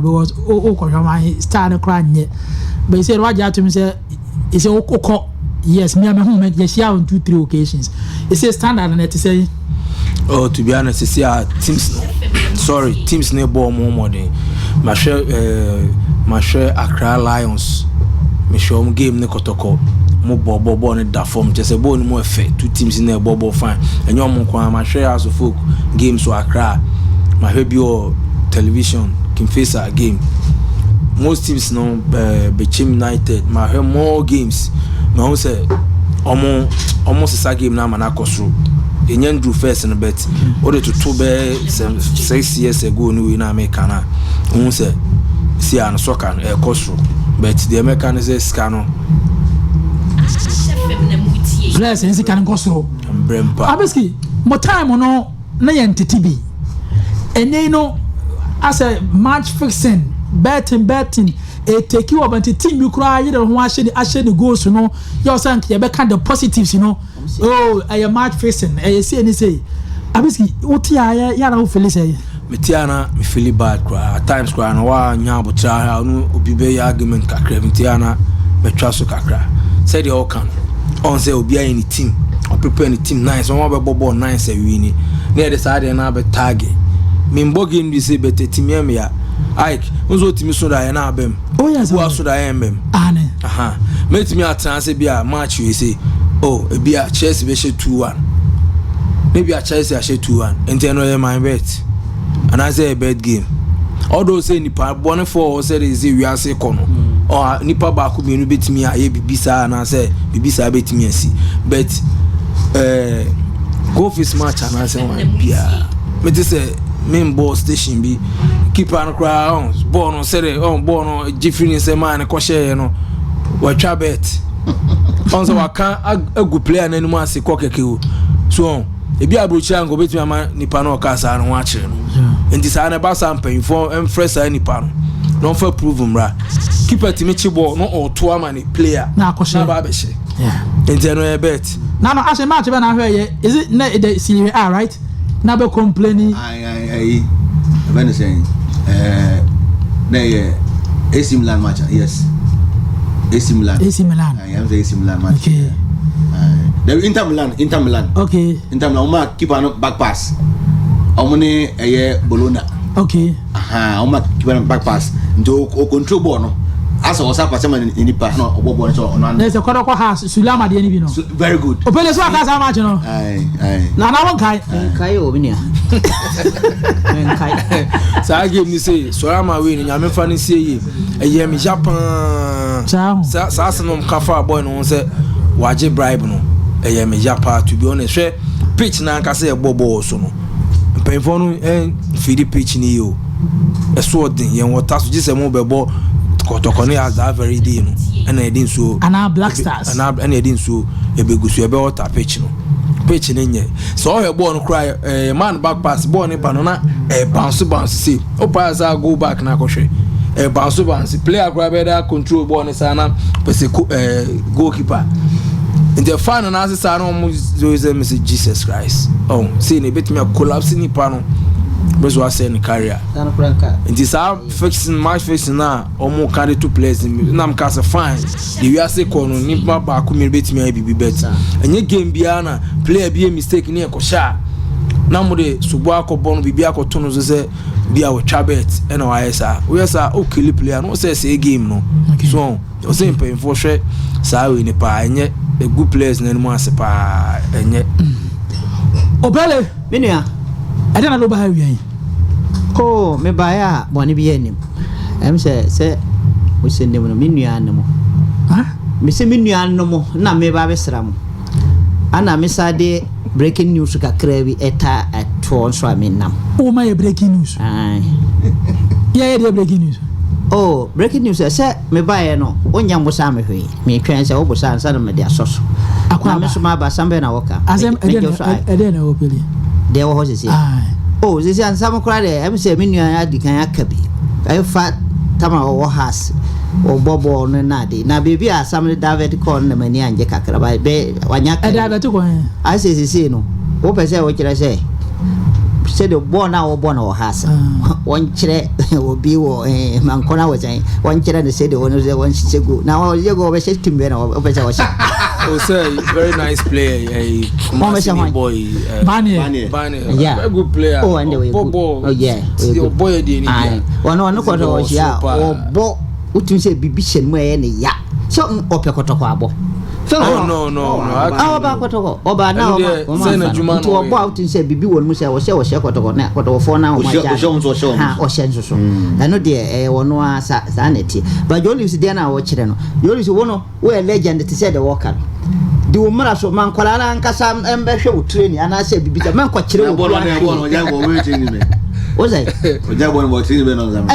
Because wokɔhwɛ ɔman star no koraa nyɛ. But sɛ wagye atom sɛ sɛ wokɔ, yes, me a mehu me yɛhyia on two three occasions. Ɛsɛ standard no ɛte sɛ Oh, to be honest, see, teams no, sorry, teams no bɔ ɔmo mmɔden. Mahwɛ Accra Lions, mehwɛ ɔmo game ne Kɔtɔkɔ. Mo bɔ bɔ bɔɔl no da fam, kyerɛ sɛ bɔɔl no mu ɛfɛ. Two teams no ɛbɔ bɔ fine. Ɛnyɛ ɔmo nko ara, mahwɛ Hearts of Oak games wɔ Accra, mahwɛ bi wɔ television, King Faisal game. Most teams no, Bechem United, mahwɛ more games na ɔmo sɛ ɔmo sisa game na ama no akɔ soro. Ɛnyɛ nduru first no, but wode toto bɛɛ sɛ 6 years ago no wei na meka no a, wohu sɛ si a no soccer no ɛkɔ soro, but deɛ mɛka no sɛ sika no Players ne sika no nkɔ soro. Mbrɛ mpa. Abiski mo time no na yɛ ntete bi. Ɛnɛ no asɛ match fixing, betting eteki wɔ bɛnti team bi koraa yɛrɛ ho ahyɛ ne goals no yɛ ɔsɛ nka yɛbɛka the positives no. Oh, ɛyɛ match fixing, ɛyɛ sei ne sei. Abiski, wote a yɛ yàrá wo feel sɛ Mete a na me feel bad koraa. At times koraa no woanya abotrɛ a ɔno obi bɛyɛ argument kakra. Mete a na mɛtwa so kakra sɛdeɛ ɔka no, ɔn sɛ obi ayɛ ne team, ɔprepare ne team nice, ɔmo abɛbɔ bɔɔl nice awie ni na yɛde saa deɛ no abɛtaage. Membɔ game bi sɛ bɛtɛ timi ɛmea ike nso otimi so da yɛ na abɛm. Oh yes. Wo aso da yɛ mbɛm. Ane. Aha, mɛtumi atena ase bi a match wei sɛ, oh, ebi a Chelsea bɛhyɛ 2-1, maybe a Chelsea ahyɛ 2-1, nti ɛno ɛyɛ my bet anaasɛ ɛyɛ bet game. Although sɛ nipa bɔnefoɔ wɔ sɛ de sɛ wiase kɔ no, ɔ nipa baako mmienu bɛtumi ayɛ bibi saa anaasɛ bibi saa bɛtumi asi, but goal face match anaasɛ wɔn biara mete sɛ membɔ station bi, keeper no koraa ɔn bɔɔl no sɛde ɔn bɔɔl no gye firi ne nsɛm a ne kɔhyɛɛ no, wɔatwa bet ɔn sɛ waka agu player n'anim ase kɔ kɛkɛ o. So ɔn ebi aburokyire a nka obetumi ama nipa no ɔka saa no ho akyerɛ no. Nti saa na ɛba saa, mpanyinfoɔ mfrɛ saa nipa no na ɔmfa prove mmra. Keeper tumi kye bɔɔl na ɔto ama ne player Na akɔhyɛ. Na aba abɛhyɛ. Nti ɛno yɛ bet. Na no ahyɛ match bɛ na ahwɛ yɛ, is it na the Serie A, right? Na bɛ complain. Ayi, ɛbɛn ne sɛn na yɛ AC Milan match ah, yes, AC Milan. AC Milan. Ayi, ɛm sɛ AC Milan match. Ayi, Inter Milan, Inter Milan. Inter Milan, wɔn a keeper no back pass, wɔn ne ɛyɛ Bologna. Wɔn a keeper no back pass, nti o control ball no asɛ ɔsa pass ma ne nipa na ɔbɔ ball no sɛ ɔno Na ano. sɛ kɔdɔkɔ ha Sulama deɛ ni bi no. So, very good. Opele so aka saa match no. Ayi. Na na wɔn kae. Nkae o, me nua, nkae. Saa game ni sɛ sɔrɔ ama wei no, Nyame fa no sie yie, ɛyɛ me ya paa. Saa ho. Saa asɛm no ka fa boy no ho sɛ wagye bribe no, ɛyɛ me ya paa, to be honest. Hwɛ pitch na ankasa yɛ bɔ bɔɔl so no, mpanyinfoɔ no ɛnfidi pitch ni yie o. Ɛso ɔden yɛn wɔ ta so gye sɛ mo bɛbɔ Kɔtɔkɔ ne as that very day no ɛna yɛde nsuo Anaa Black Stars. Anaa ɛna yɛde nsuo ebegu so ɛbɛ ɔta pitch no. Pitch no nyɛ sɛ ɔhwɛ bɔɔl no koraa, man back pass bɔɔl no ba no na bounce bounce se o pass a go back na akɔhwɛ bounce bounce. Player koraa bɛyɛ dɛ control bɔɔl no saa na pɛsɛ ko goalkeeper nti ɛfa no n'ase saa na wɔn zo sɛ mɛ Jesus Christ, ɔn sei na ebetumi a collapse nipa no bɛ so asɛ ne career. Sanu kura nka. Nti saa fixing, match fixing na ɔmo carry two players nam ka sɛ fine, de wiase kɔ no, nipa baako mmienu betumi ayɛ bibi, bet ɛnyɛ game biara na player bi yɛ mistake ne ɛkɔhyɛ a na mo de sobo akɔbɔ no, biribi akɔto no so sɛ bi a wɔtwa bet ɛna wayɛ saa. Woyɛ saa, o kill player no, wɔsɛ ɛsɛ game no. So ɔsɛ mpanyinfoɔ hwɛ saa wei ne paa, ɛnyɛ egu players n'anim ase paa, ɛnyɛ. Opele. Me nua. Ɛdɛ na do ba ha wia yi. O, mebaeɛ a bɔne bi yɛ anim. Ɛm sɛ wosɛ nim no, me nua no mo. Ha? Mesɛ me nua no mo na meba bɛsra mo. Ana mesa de breaking news kakra bi ɛta ɛtoɔ nso a menam. O ma yɛ breaking news. Aye. Yɛ deɛ breaking news. Oh, breaking news sɛ mebaeɛ no, wonya mbosa me hwee. Metwɛn sɛ wobosa ansa na mede asɔ so. Akɔ Na aba. Me so maba asɛm bɛn na wɔka? Asɛm ɛdɛ Megye so na ae. ɛdɛ na Opele. Deɛ ɛwɔ hɔ sisi. Aye. Oh, sisi ansam koraa deɛ, ɛm sɛ me nua adi kan aka bi. Ɛfa tama ɔwɔ has ɔbɔ bɔɔl no na ade na beebi a asam no David kɔɔ no na m'ani angye kakra ba bɛ wanya Ɛdɛ abɛto kɔ yɛn. Asɛ sisi no wopɛ sɛ wokyerɛ sɛ sɛde bɔɔl no a wɔbɔ no wɔ has Ah. Wɔnkyerɛ obi wɔ mankɔna wɔ sɛn, wɔnkyerɛ no sɛdeɛ wɔn sɛ wɔnhyehyɛ goal na wɔyɛ goal, wɔbɛhyɛ team bɛn na wɔpɛ sɛ wɔhyɛ? O sɛ very nice player, Wɔn bɛhyɛ Kumasi hwan? boy. Baniɛ. Baniɛ. Very good player. Oh, ɛnde wɔyɛ Ɔbɔ good. ball. Oh, yeah, wɔyɛ good. Ɔbɔ yɛ deɛ ni Aye. bia. Ɔno kɔtɔ ɔhyia a, ɔbɔ, wotumi sɛ biribi hyɛ no mu a ɛyɛ ne ya sɛ ɔpɛ Kɔtɔkɔ abɔ. Oh, no. Ah, ɔba Kɔtɔkɔ, ɔba na Ɛno ɔma deɛ, ɔma sɛ nfa no n'adwuma nti na ɔbɔ a, wotumi sɛ biribi wɔ no mu sɛ ɔhyɛ Kɔtɔkɔ na Kɔtɔkɔfoɔ na ɔma Ɔhyɛ- gya ɔhyɛ wɔn nso, ɔhyɛ wɔn Ha, nso. ɔhyɛ nso so. Ɛno deɛ, ɛyɛ ɔno a saa na ɛteɛ. But Joe deɛ no a wɔkyerɛ no, Joe, wo no woyɛ legend te sɛ deɛ wɔka no de wo mmara so ma nkwadaa no ankasa mbɛhwɛ wo training anaasɛ biribi sɛ mɛnkɔkyerɛ Na wo bɔɔl no, bɔɔl no, ɔgya bɔɔl, wɔyɛ training bɛ. Wo sɛ Ɔgya bɔɔl no, bɔ training bɛ na ɔzam.